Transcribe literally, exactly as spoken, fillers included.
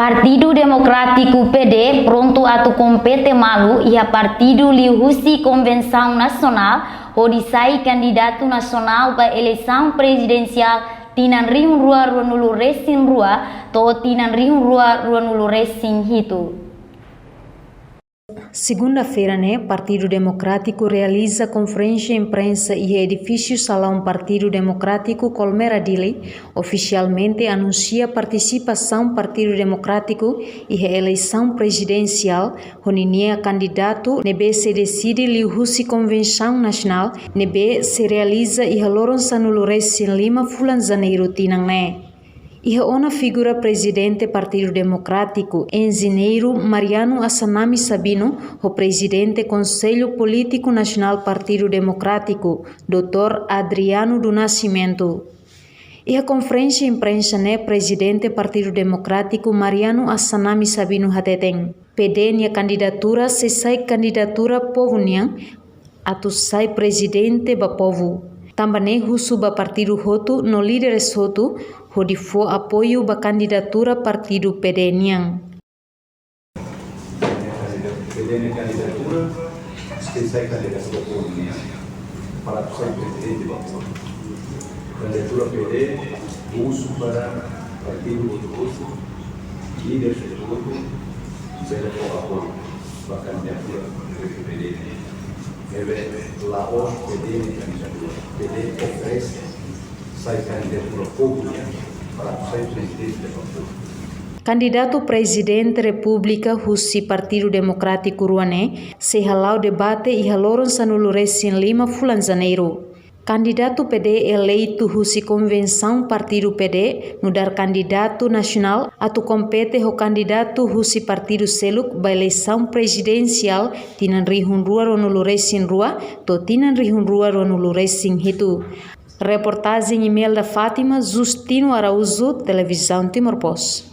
Partidu Demokrátiku P D prontu atu kompete malu iha partidu liuhusi konvensaun nasionál hodi sai kandidatu nasionál ba eleisaun prezidensiál tinan rihun rua ruanulu resin rua to'o tinan rihun rua ruanulu resin hitu. Segunda-feira ne'e, Partidu Demokrátiku realiza konferénsia imprensa iha edifísiu salaun Partidu Demokrátiku Colmera Dili, ofisialmente anunsia partisipasaun Partidu Demokrátiku iha eleisaun prezidensiál, ho ninia kandidatu ne'ebé sei deside liuhusi konvensaun nasionál ne'ebé sei realiza iha loron sanulu resin lima fulan Janeiru tinan ne'e. Iha ona figura Prezidente Partidu Demokrátiku, Enjeñeiru Mariano Assanami Sabino, ho Prezidente Konsellu Polítiku Nasionál Partidu Demokrátiku, doutór Adriano do Nascimento. Iha konferénsia imprensa ne'e Prezidente Partidu Demokrátiku Mariano Assanami Sabino hateten, P D nia kandidatura sei sai kandidatura povu nian, atu sai prezidente ba povu. Tanba ne'e husu ba partidu hotu no líderes hotu, hodi fó apoiu ba kandidatura partidu P D nian. P D nia kandidatura sei sai kandidatura povu nian, para atu sai prezidente ba povu. Kandidatura P D, husu para partidu hotu-hotu, líderes hotu-hotu, sei fó apoiu ba kandidatura P D. Ne'ebé la'ós P D nia kandidatura. P D oferese sai kandidatura povu nian, para sai prezidente ba povu. Kandidatu Prezidente Repúblika husi Partidu Demokrátiku rua ne'e sei hala'o debate iha loron sanulu resin lima fulan Janeiru. Kandidatu P D eleitu husi konvensaun partidu P D nu'udar kandidatu nasionál atu kompete ho kandidatu husi partidu seluk ba eleisaun prezidensiál tinan rihun rua ruanulu resin rua to'o tinan rihun rua ruanulu resin hitu. Reportajen Imelda Fátima, Justino Araújo, Televizaun Timor Post.